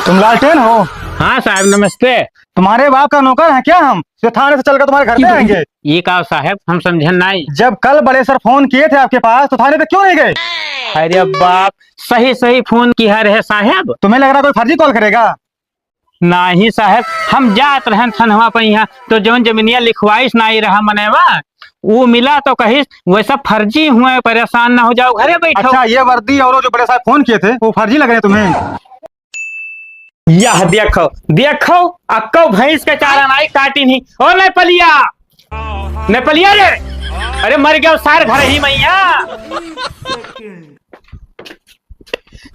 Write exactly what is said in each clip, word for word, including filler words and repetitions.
तुम लालटेन हो? हाँ साहब, नमस्ते। तुम्हारे बाप का नौकर है क्या हम, जो थाने से चलकर तुम्हारे घर पे आएंगे? ये का साहब, हम समझन नाई। जब कल बड़े सर फोन किए थे आपके पास, तो थाने पे क्यों नहीं गए? अरे बाप, सही सही फोन किहा रहे साहब। तुम्हें लग रहा कोई फर्जी कॉल करेगा? नाही साहब, हम जात रहन थनवा पे यहाँ, तो जौन जमीनिया लिखवाइस नाही रहा मनवा, वो मिला तो कहिस, "वैसा फर्जी हुए, परेशान ना हो जाओ, घरे बैठो।" अच्छा, ये वर्दी और वो जो बड़े साहब फोन किए थे, वो फर्जी लग रहे तुम्हें? यह देखो, देखो, अक्को भैंस के चारा नाही काटी नहीं। ओ नेपालिया, नेपालिया रे, अरे मर गया सार घर ही मैया।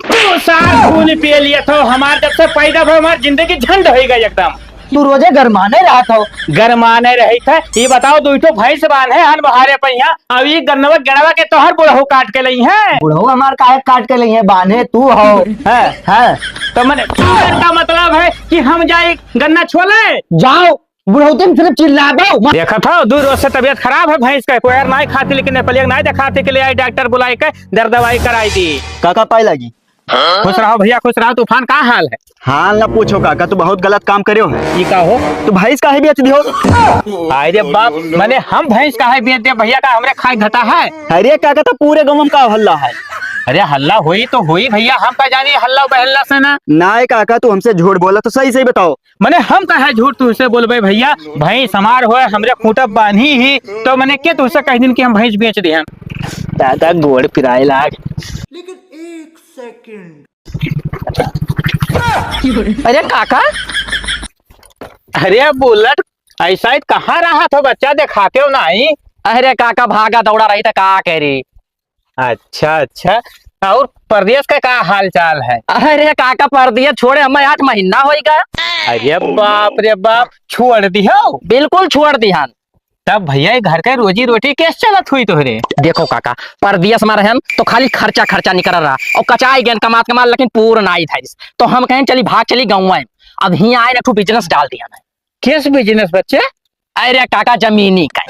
तू सार खून पिए लिए थो हमार, जब से पैदा भो हमार जिंदगी झंड होइ गई एकदम। तू रोजे गरमाने रहत हो। गरमाने रही थे। ये बताओ, दुइ ठो भैंस बांधे हन बहारे पहिया, अब ये गन्नवा गेड़वा के तोहर बुढ़ऊ काट के लइहैं। बुढ़ऊ हमार काहे काट के लइहैं, बांधे तू हो। हैं? हैं? तो मने, का मतलब है कि हम जाई गन्ना छोले? जाओ, बुढ़ौती में सिर्फ चिल्लाबो। देखत हो, दू रोज से तबियत खराब है भैंस का, कोयर नाही खाती, लेकिन नेपालिया के नाही देखाती के ले आई डॉक्टर बुलाई के, दर दवाई कराई दी। काका पाए लागी? खुश रहो भैया, खुश रहो। तूफान, का हाल है? हाल ना पूछो काका, तू बहुत गलत काम करियो है। ई का हो? तू भैंस काहे बेच दियो? अरे बाप, मने हम भैंस काहे बेच दे भैया, का हमरे खाए घटा है? अरे काका, तो पूरे गाँव में का हल्ला है? अरे हल्ला होई तो होई भैया, हम का जानी हल्ला बहल्ला से ना। नाय काका, तू हमसे झूठ बोला, तो सही सही बताओ। मने हम काहे झूठ तुझसे बोलबे भैया, भैंस हमार होए, हमरे खूंटा बांधी ही, तो मने के तुझसे कह दिन कि हम भैंस बेच दिहन? दादा गोड़ पिराए लाग। लेकिन एक सेकंड। अरे काका, अरे बुलेट, ऐसा ही कहाँ रहा था बच्चा, देखाते हो नाही? अरे काका, भागा दौड़ा रही था, का करी? अच्छा, अच्छा, और परदेस का का हाल चाल है? अरे काका, परदेस छोड़े हमें आठ महीना होइगा। अरे बाप रे बाप, छोड़ दिहो? बिल्कुल छोड़ दिहन। तब भैया, ये घर का रोजी रोटी कैसे चलत हुई तोहरे? देखो काका, परदेस में रहन तो खाली खर्चा खर्चा निकल रहा और कचाई गेन कमात कमात, लेकिन पूर नाही धरिस। तो हम कहेन चली भाग चली गाँव में। अब हियाँ आए ना, ठू business डाल दिया ना। किस business बच्चे? अरे काका, जमीनी का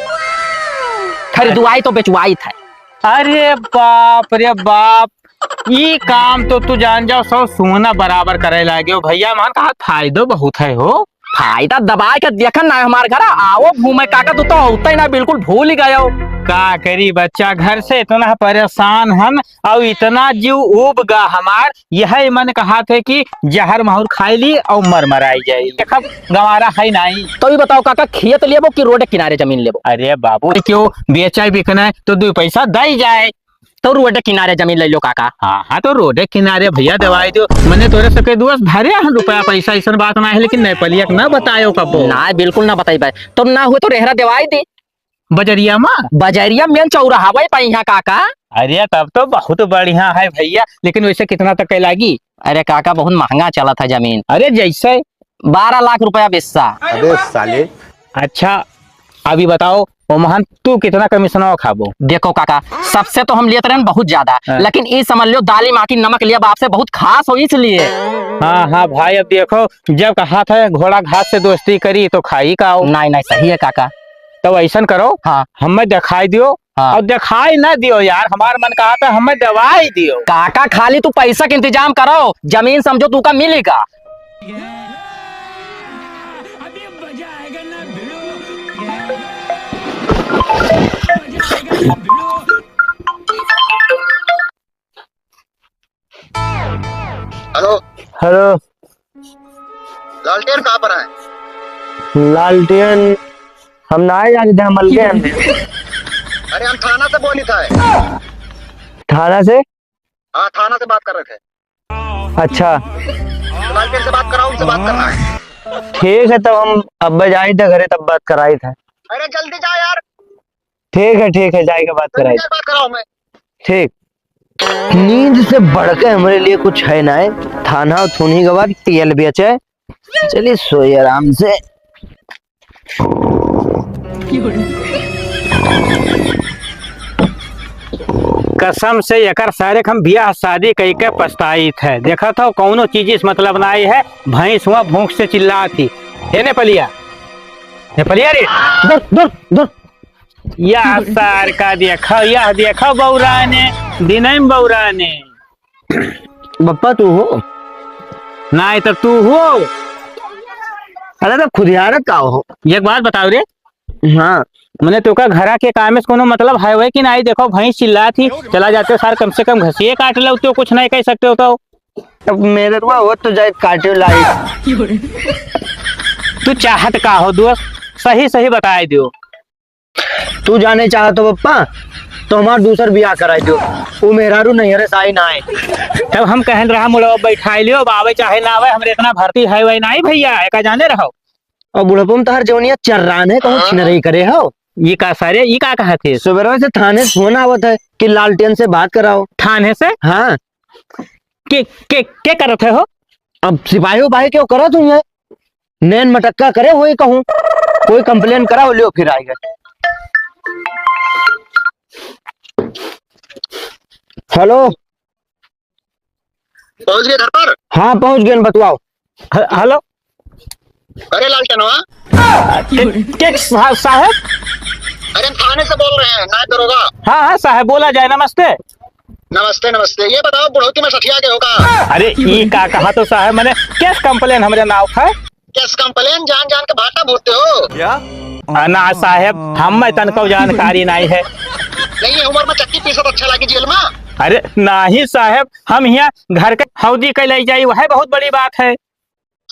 खरीदवाई तो बेचवाई था। अरे बाप रे बाप, ई काम तो तू जान जाओ, सौ सोना बराबर करे लागे हो भैया। मान कहा फायदो बहुत है हो। फायदा दबाए के देखन ना हमार घर, आओ घूमे काका, तू तो होते ही ना, बिल्कुल भूल ही गए हो। का करी बच्चा, घर से इतना परेशान हन और इतना जीव उब गा हमार, यह मन कहा थे कि जहर माहुर खाई ली और मर मराई जाई। देखब गंवारा है नाही। तो ये बताओ काका, खेत लेबो कि रोड किनारे जमीन लेबो? अरे बाबू, क्यों बेचा बिकना है तो दो पैसा दई जाए। तो रोड किनारे जमीन ले लो काका। हाँ, हाँ, तो रोड किनारे भैया दवाई दो। मने तोरे सबके दोस्त धरे हैं रुपया पैसा, ऐसन बात ना है, लेकिन नेपालिया के ना बतायो कबो। ना, बिल्कुल ना बताई भाई। तो ना हुए तो रेहरा दवाई दी। बजरिया मा? बजरिया मेन चौराहा वही पे यहाँ काका। अरे तब तो बहुत बढ़िया है भैया, लेकिन वैसे कितना तक के लागी? अरे काका, बहुत महंगा चलत है जमीन। अरे जैसे? बारह लाख रुपया बिस्सा। अबे साले। अच्छा, अभी बताओ, ओमहन तू कितना कमीशनवा खाबो? देखो काका, सबसे तो हम लेत रहन बहुत ज्यादा, हाँ। लेकिन ई समझ लो, दाली माँ की नमक लिया बाप से बहुत खास हो इसलिए। हाँ, हाँ भाई, अब देखो, जब कहा था घोड़ा घास से दोस्ती करी तो खाई का हो? नहीं, नहीं, सही है काका। तो ऐसन करो, हाँ। हमें दिखाई दियो, हाँ। और दिखाई ना दियो यार, हमार मन कहा था हमें दवाई दियो। काका, खाली तू पैसा के इंतजाम करो, जमीन समझो तू का मिलेगा। हेलो। हेलो। लालटेन कहाँ पर है? लालटेन हम ना जाने थे, हम अलगे हैं। अरे हम थाना से बोली था। थाना से? हाँ, थाना से बात कर रहे थे। अच्छा। तो लालटेन से बात कराओ, उनसे बात करना है। ठीक है, तब हम अब जाई थे घरे, तब बात कराई थे। अरे जल्दी जा यार। ठीक है, ठीक है, जाएगा बात कराई। जल्दी जा, बात कराओ मैं। ठीक। नींद से बढ़ के हमरे लिए कुछ है ना है। थाना थुनी के बाद तेल बेचे। चलिए सोइए आराम से। कसम से एकर सारे हम बियाह शादी कई के पछताइत है। देखत हो कौनो चीज से मतलब ना आई है। भैंस हुआ भूख से चिल्लात ही। ए नेपालिया, नेपालिया रे। दूर, दूर, दूर। या सार का देखा, या देखा बौराने, दिनई में बौराने। बप्पा तू हो? नाहीं तो तू हो। अरे तो खुदियारत का हो? एक बात बताओ रे। हाँ। मने तोका घरा के कामे से कोनो मतलब है वही कि नाहीं? देखो भैंस चिल्लात ही, चला जाते सार कम से कम घसिये काट लो, तो कुछ नाहीं कह सकते हो तो। अब मेरे को वो तो जाए काटे लाई। तू चाहत का हो दोस्त, सही सही बताए दियो। तू जाने चाहत हो पप्पा, तो हमार दूसर बियाह कराए दियो। वो मेहरारू नैहरे से आई ना आए। तब हम कहन रहा मुड़वा बैठाई लियो, अब आवे चाहे ना आवे, हमरे इतना भर्ती है वही नाहीं भैया, एका जाने रहो। और बुढ़पो में तोहर जवनिया चर्रान है, कहूँ छिनरई करे हो। ये का सारे, ये का कहा थे? सुबह से थाने से फोन आवत है कि लालटेन से बात कराओ। थाने से? हाँ। के, के, के करत है हो? अब सिपाही उपाही क्यों करत हुई है? नैन मटक्का करे होई कहूँ, कोई complain करा हो, लियो फिर आएगा। Hello। पहुँच गए घर पर? हाँ, पहुँच गए, बतवाओ। ह-, hello। अरे लालटेनवा। के, के सा-, साहब? अरे हम थाने से बोल रहे हैं, नायब दरोगा। हाँ, हाँ साहब, बोला जाए, नमस्ते। नमस्ते, नमस्ते। ये बताओ, बुढ़ौती में सठिया गए हो का? अरे, ई का कहा तो साहब, मने case complain हमरे नाव है। Case complain? जान जान के भाटा भूतते हो। क्या? आ, ना साहब, हम में तनको जानकारी नाहीं है। नहीं, ये उम्र में चक्की पीसत अच्छा लागी जेल में। अरे नाहीं साहब, हम हियाँ घर के हौदी के ले जाई, वह बहुत बड़ी बात है।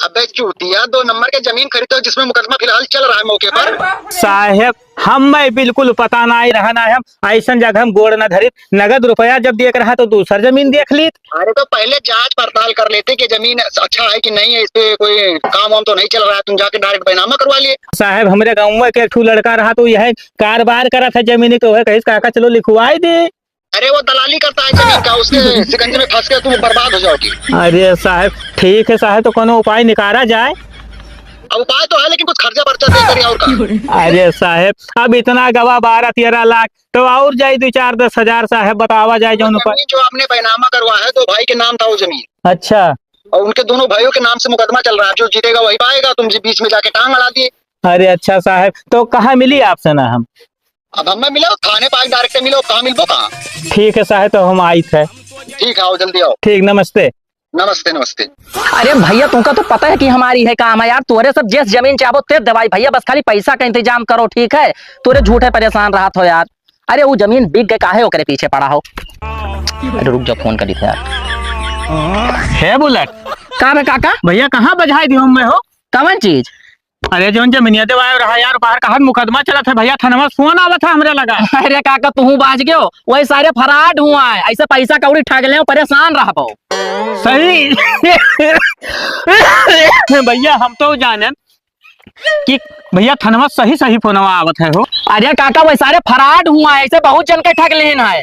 अबे चूतिया, दो नंबर के जमीन खरीदो जिसमें मुकदमा फिलहाल चल रहा है मौके पर। साहेब, हम्मे बिल्कुल पता नाहीं रहा, ना हम अइसन जगह में गोड़ न धरित। नगद रुपया जब देख रहा तो दूसर जमीन देख लीत। अरे तो पहले जांच पड़ताल कर लेते कि जमीन अच्छा है कि नहीं है, इस पे कोई काम वाम तो नहीं चल रहा है, तुम जाके direct बैनामा करवा लिए। साहेब, हमरे गाँव के एक ठो लड़का रहा तो यह कारोबार करत है जमीन, तो वह कहिस काका चलो लिखवाई दे। अरे वो दलाली करता है जमीन का, उसके शिकंजे में फंस के तुम बर्बाद हो जाओगी। अरे साहेब, ठीक है साहेब, तो कोनो उपाय निकारा जाए। अब उपाय तो है, लेकिन कुछ खर्चा बर्चा दे करिए और का। अरे साहेब, अब इतना गवा बारह तेरह लाख, तो और जाई दो चार दस हजार साहेब, बतावा जाए जौन उपाय। जमीन जो आपने बैनामा करवा है, दो भाई के नाम था वो जमीन। अच्छा। और उनके दोनों भाइयों के नाम से मुकदमा चल रहा है, जो जीतेगा वही पाएगा, तुम जी बीच में जाके टांग अड़ा दिए। अरे अच्छा साहेब, तो कहाँ मिली आपसे ना हम? अब हमें मिलो, थाने पे आके direct मिलो, कहाँ मिलबो, कहाँ? ठीक है साहेब, तो हम आइत है। ठीक है, आओ, जल्दी आओ। ठीक, नमस्ते। नमस्ते, नमस्ते। अरे भैया, तुमका तो पता है कि हमारी है काम है यार, तोरे सब जेस जमीन चाहबो ते दवाई भैया, बस खाली पैसा का इंतजाम करो, ठीक है? तोरे झूठे परेशान रहत हो यार। अरे वो जमीन बिक गए, काहे ओकरे पीछे पड़ा हो? अरे रुक जा, फोन करी थे यार। हे बुलेट। का बे काका? भैया कहाँ बजाए दियो हमें हो? कवन चीज? अरे, जौन जमीनिया देवाए रहा यार, बाहर का हर मुकदमा चलत है भैया, थानवा से फोन आवत है हमरे लगा। अरे काका, तू बाज गयो, वही सारे फराड हुआ है, ऐसे पैसा कौड़ी ठग ले, परेशान रहबो। सही। भैया, हम तो जानन कि भैया, थानवा सही सही फोनवा आवत है हो। अरे काका, वही सारे फराड हुआ है, ऐसे बहुत जन के ठग लेन है।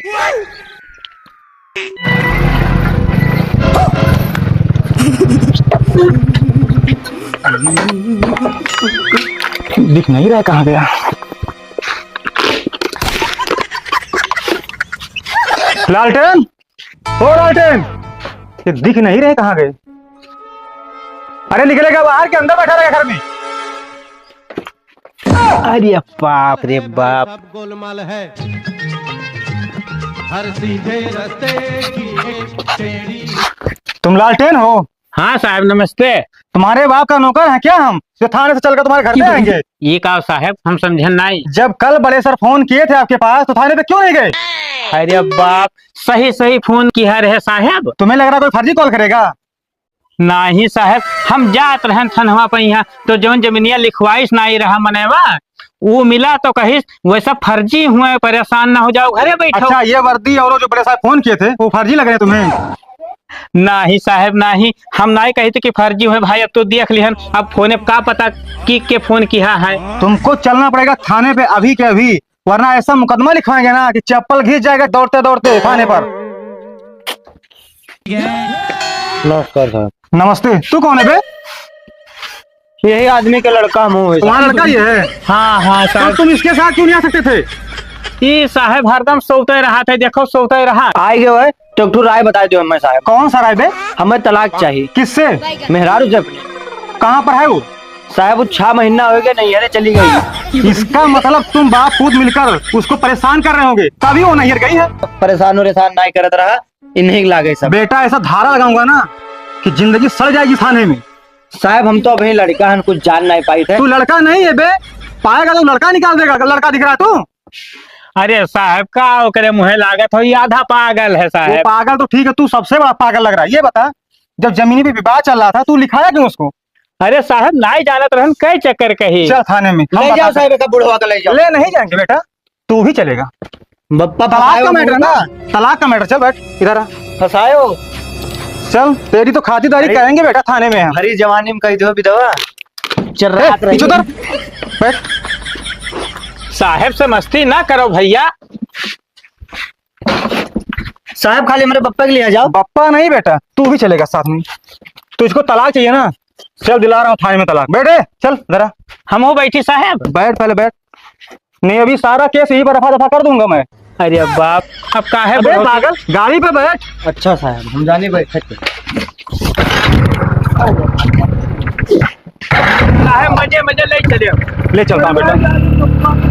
दिख नहीं रहा, कहाँ गया? लालटेन, ओ लालटेन, ये दिख नहीं रहे, कहाँ गए? अरे निकलेगा बाहर के अंदर बैठा रहेगा घर में? अरे बाप रे बाप। सब गोलमाल है। हर सीधे रास्ते की एक टेढ़ी। तुम लालटेन हो? हाँ साहब, नमस्ते। तुम्हारे बाप का नौकर है क्या हम, जो थाने से चलकर तुम्हारे घर पे आएंगे? ये का साहब, हम समझन नाहीं। जब कल बड़े सर फोन किए थे आपके पास, तो थाने पे क्यों नहीं गए? अरे बाप, सही सही फोन किहा रहे साहब। तुम्हें लग रहा कोई फर्जी कॉल करेगा? नाहीं साहेब, हम जात रहन थनवा पे इहाँ, तो जौन जमीनिया लिखवाइस नाहीं रहा मनवा, ऊ मिला तो कहिस, "वैसा फर्जी हुए, परेशान ना हो जाओ, घरे बैठो।" अच्छा, ये वर्दी और वो जो बड़े साहब फोन किए थे, वो फर्जी लग रहे तुम्हें? नाहीं साहेब, नाहीं, हम नाहीं कहित कि फर्जी हुए भाई, अब तो देख लिहन, अब फोने पे का पता कि के फोन किहा है। तुमको चलना पड़ेगा थाने पे अभी के अभी। वरना ऐसा मुकदमा लिखवाएंगे ना कि चप्पल घिस जाएगा दौड़ते दौड़ते थाने पर। नमस्कार साहब। नमस्ते, तू कौन है बे? यही आदमी का लड़का हम हूँ। तुम्हारा लड़का ये है? हाँ, हाँ, तो साहब। तुम इसके साथ क्यों नहीं आ सकते थे? ई साहब हरदम सोते रहा था, देखो सोते रहा। आए गए हो, तो एक ठो राय बता दो हमें साहब। कौन सा राय बे? हमें तलाक चाहिए। किससे? मेहरारू से अपने। कहाँ पर है वो? साहब, वो छह महीना हो गया, नैहरे चली गई। इसका मतलब तुम बाप पूत मिलकर उसको परेशान कर रहे होंगे, तभी वो नैहर गई है। परेशान वरेशान नाहीं करत रहा, इन्हीं के लागे सब। बेटा, ऐसा धारा लगाऊंगा ना, कि जिंदगी सड़ जाएगी थाने में। साहब, हम तो अभी लड़का हन, कुछ जान नहीं पाई थे। तू लड़का नहीं है बे, पाएगा तो लड़का निकाल देगा। लड़का दिख रहा है तू? अरे साहब, का ओकरे मुँहे लागत हो, ये आधा पागल है वो साहब। पागल तो ठीक है, तू सबसे बड़ा पागल लग रहा है। ये बता, जब जमीनी पे विवाद चल रहा था, तू लिखाया क्यों उसको? अरे साहब, नाई जानत रहन, कई चक्कर कही। चल थाने में, हम ले जाओ बताते हैं। साहब, एक बुढ़वा का ले जाओ। ले नहीं जाएंगे बेटा, तू भी चलेगा। बप्पा तलाक का फंसायो मैटर है ना, मुर्गा। तलाक का मैटर। चल बैठ इधर आ। फंसायो। चल, तेरी तो खातिरदारी अरे। करेंगे बेटा थाने में हम। भरी जवानी में कही दो विधवा। चल ए, रात रही। पीछे उधर। बैठ। साहब से मस्ती ना करो भैया। साहब, खाली हमारे बप्पा के लिए आ जाओ। बप्पा नहीं बेटा, तू भी चलेगा साथ में। तुझको तलाक चाहिए ना, चल दिला रहा हूँ थाने में तलाक। बैठे, चल जरा। हम हो बैठी साहब। बैठ, पहले बैठ। नहीं, अभी सारा केस यहीं पर रफा दफा कर दूंगा मैं। अरे बाप, अब काहे अबे बढ़ोतरी? पागल, गाड़ी पे बैठ। अच्छा साहब, हम जानी बैठे थे। काहे मजे मजे ले चले? ले चलता हूँ बेटा।